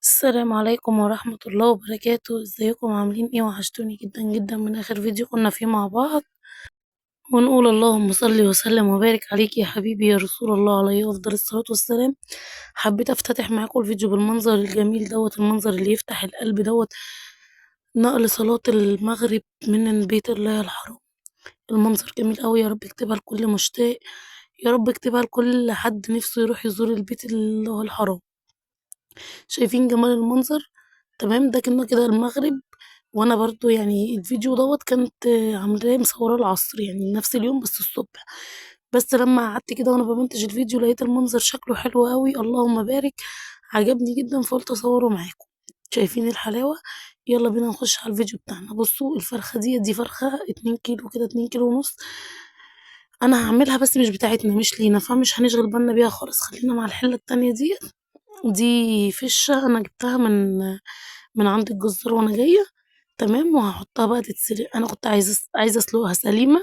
السلام عليكم ورحمة الله وبركاته. ازيكم عاملين ايه؟ وحشتوني جدا جدا من اخر فيديو كنا فيه مع بعض. ونقول اللهم صل وسلم وبارك عليك يا حبيبي يا رسول الله عليه افضل الصلاة والسلام. حبيت افتتح معاكم الفيديو بالمنظر الجميل دوت، المنظر اللي يفتح القلب دوت، نقل صلاة المغرب من بيت الله الحرام. المنظر جميل قوي. يا رب اكتبها لكل مشتاق، يا رب اكتبها لكل حد نفسه يروح يزور البيت اللي هو الحرام. شايفين جمال المنظر؟ تمام. ده كنا كده المغرب، وانا برضو يعني الفيديو دوت كانت عاملاه مصوراه العصر، يعني نفس اليوم بس الصبح. بس لما قعدت كده وانا بمنتج الفيديو لقيت المنظر شكله حلو قوي، اللهم بارك، عجبني جدا فقلت اصوره معاكم. شايفين الحلاوة؟ يلا بينا نخش على الفيديو بتاعنا. بصوا الفرخه دي فرخة 2 كيلو كده، 2 كيلو ونص. انا هعملها بس مش بتاعتنا، مش لينا، فمش هنشغل بالنا بيها خالص. خلينا مع الحلة التانية دي. دي فشه انا جبتها من عند الجزار وانا جاية، تمام. وهحطها بقى تتسلق. انا كنت عايزه اسلقها سليمة،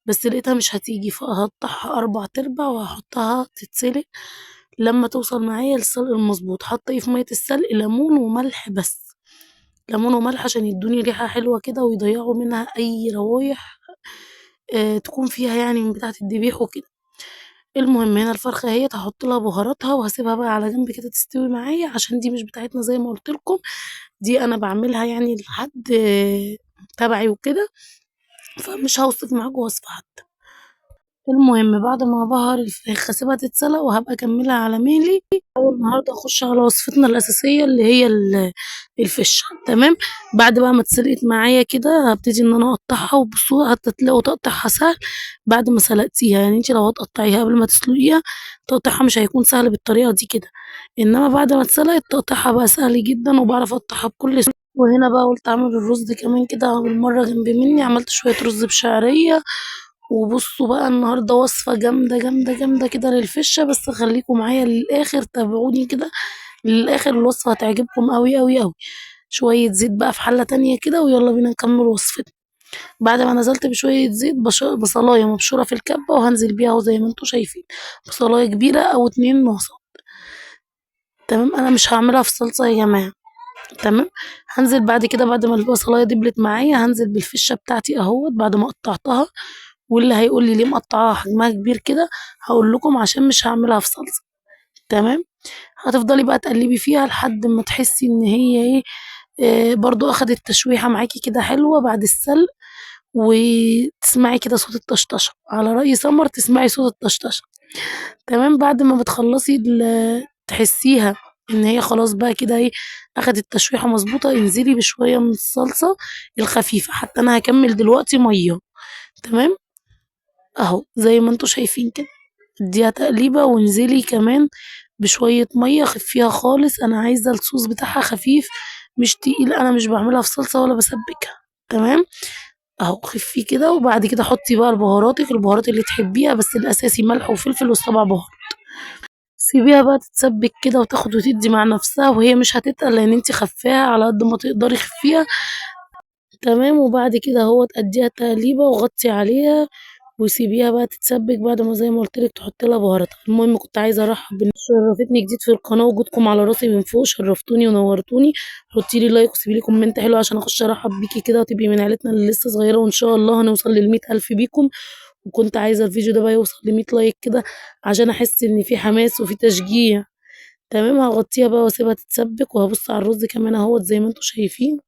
بس لقيتها مش هتيجي، فهقطعها 4 ارباع وهحطها تتسلق لما توصل معايا للسلق المظبوط. حاطه ايه في مية السلق؟ ليمون وملح بس، ليمون وملح عشان يدوني ريحه حلوة كده ويضيعوا منها اي روايح تكون فيها، يعني من بتاعه الذبيح وكده. المهم هنا الفرخه اهي هحط لها بهاراتها وهسيبها بقى على جنب كده تستوي معايا، عشان دي مش بتاعتنا زي ما قلت لكم، دي انا بعملها يعني لحد تبعي وكده، فمش هوصف معاكم وصفه حتى. المهم بعد ما بهر الفراخ هسيبها تتسلق وهبقى اكملها على مهلي. اول النهارده اخش على وصفتنا الاساسية اللي هي الفشه، تمام. بعد بقى ما اتسلقت معايا كده هبتدي ان انا اقطعها، وبصوا حتى تلاقوا تقطعها سهل بعد ما سلقتيها. يعني انت لو هتقطعيها قبل ما تسلقيها تقطعها مش هيكون سهل بالطريقة دي كده، انما بعد ما اتسلقت تقطعها بقى سهل جدا، وبعرف اقطعها بكل سهولة. وهنا بقى قلت اعمل الرز كمان كده بالمرة جنب مني، عملت شوية رز بشعريه. وبصوا بقى النهارده وصفه جامدة جامدة جامدة كده للفشه، بس خليكم معايا للاخر، تابعوني كده للاخر، الوصفة هتعجبكم قوي قوي قوي. شوية زيت بقى في حله تانية كده، ويلا بينا نكمل وصفتنا. بعد ما نزلت بشوية زيت بصلايه مبشوره في الكبه، وهنزل بيها اهو زي ما انتم شايفين، بصلايه كبيرة او 2 وسط، تمام. انا مش هعملها في صلصه يا جماعة، تمام. هنزل بعد كده بعد ما البصلايه دبلت معايا هنزل بالفشه بتاعتي اهوت بعد ما قطعتها. واللي هيقول لي ليه مقطعاها حجمها كبير كده هقول لكم عشان مش هعملها في صلصه، تمام. هتفضلي بقى تقلبي فيها لحد ما تحسي ان هي ايه، برضو اخدت تشويحه معاكي كده حلوة بعد السلق، وتسمعي كده صوت الطشطشه، على راي سمر تسمعي صوت الطشطشه، تمام. بعد ما بتخلصي تحسيها ان هي خلاص بقى كده ايه اخدت تشويحه مظبوطة، انزلي بشوية من الصلصه الخفيفة. حتى انا هكمل دلوقتي مية، تمام اهو زي ما انتوا شايفين كده. اديها تقليبه وانزلي كمان بشوية مية، خفيها خالص، انا عايزه الصوص بتاعها خفيف مش تقيل، انا مش بعملها في صلصه ولا بسبكها، تمام اهو خفيه كده. وبعد كده حطي بقى بهاراتك، البهارات اللي تحبيها، بس الاساسي ملح وفلفل والسبع بهارات. سيبيها بقى تتسبك كده وتاخد وتدي مع نفسها، وهي مش هتتقل لان انتي خفاها على قد ما تقدري خفيها، تمام. وبعد كده اهو تأديها تقليبه وغطي عليها وسيبيها بقى تتسبك بعد ما زي ما قلت لك تحطي لها بهاراتها. المهم كنت عايزه ارحب بالناس شرفتني جديد في القناة، وجودكم على راسي من فوق، شرفتوني ونورتوني. حطي لي like وسيبي لي comment حلو عشان اخش ارحب بيكي كده وتبقي من عيلتنا اللي لسه صغيرة، وان شاء الله هنوصل لل100,000 بيكم. وكنت عايزه الفيديو ده بقى يوصل ل100 like كده عشان احس ان في حماس وفي تشجيع، تمام. هغطيها بقى واسيبها تتسبك، وهبص على الرز كمان اهوت زي ما انتم شايفين،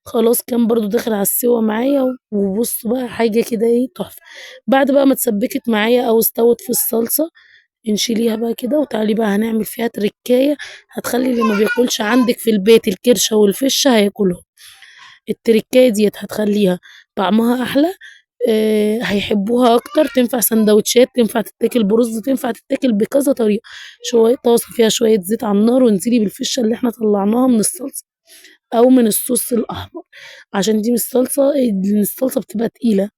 خلاص كان برضو داخل على السوا معايا. وبصوا بقى حاجة كده ايه تحفة. بعد بقى ما اتسبكت معايا او استوت في الصلصه انشليها بقى كده، وتعالي بقى هنعمل فيها تركايه هتخلي اللي ما بياكلش عندك في البيت الكرشه والفشه هياكلهم. التركايه ديت هتخليها طعمها احلى، هيحبوها اكتر. تنفع سندوتشات، تنفع تتاكل برز، تنفع تتاكل بكذا طريقه. شوية طاسه فيها شوية زيت على النار، وانزلي بالفشه اللي احنا طلعناها من الصلصه او من الصوص الاحمر، عشان دي مش صلصه، الصلصه بتبقى تقيلة،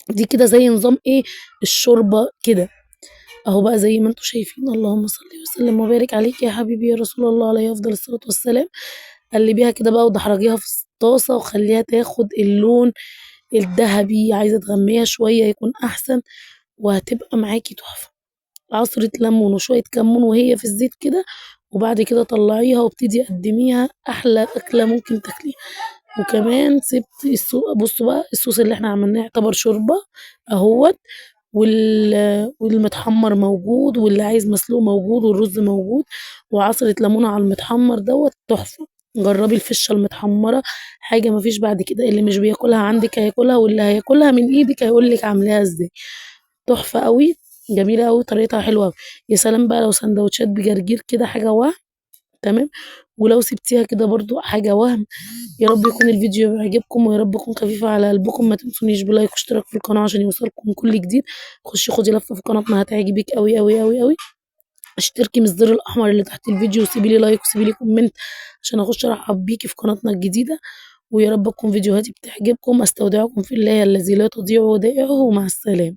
دي كده زي نظام ايه الشوربة كده اهو بقى زي ما انتم شايفين. اللهم صل وسلم وبارك عليك يا حبيبي يا رسول الله عليه افضل الصلاة والسلام. قلبيها كده بقى ودحرجيها في الطاسه وخليها تاخد اللون الذهبي، عايزه تغميها شوية يكون احسن، وهتبقى معاكي تحفة. عصره ليمون وشوية كمون وهي في الزيت كده، وبعد كده طلعيها وابتدي قدميها، احلى اكله ممكن تاكليها. وكمان سبت بصوا بقى الصوص اللي احنا عملناه يعتبر شوربة اهوت، والمتحمر موجود، واللي عايز مسلوق موجود، والرز موجود، وعصرة ليمونة على المتحمر دوت تحفة. جربي الفشة المتحمرة، حاجة مفيش بعد كده. اللي مش بياكلها عندك هياكلها، واللي هياكلها من ايدك هيقولك عاملاها ازاي. تحفة قوي، جميلة قوي، طريقتها حلوة قوي. يا سلام بقى لو سندوتشات بجرجير كده، حاجة وهم. تمام. ولو سبتيها كده برضو حاجة وهم. يا رب يكون الفيديو يعجبكم، ويا رب يكون خفيف على قلبكم. ما تنسونيش ب like واشتراك في القناة عشان يوصلكم كل جديد. خشي خدي لفة في قناتنا، هتعجبك قوي قوي قوي قوي. اشتركي من الزر الاحمر اللي تحت الفيديو، وسيبي لي like وسيبي لي comment عشان اخش ارحب بيكي في قناتنا الجديدة. ويا رب تكون فيديوهاتي بتعجبكم. استودعكم في الله الذي لا تضيع ودائعه، ومع السلامة.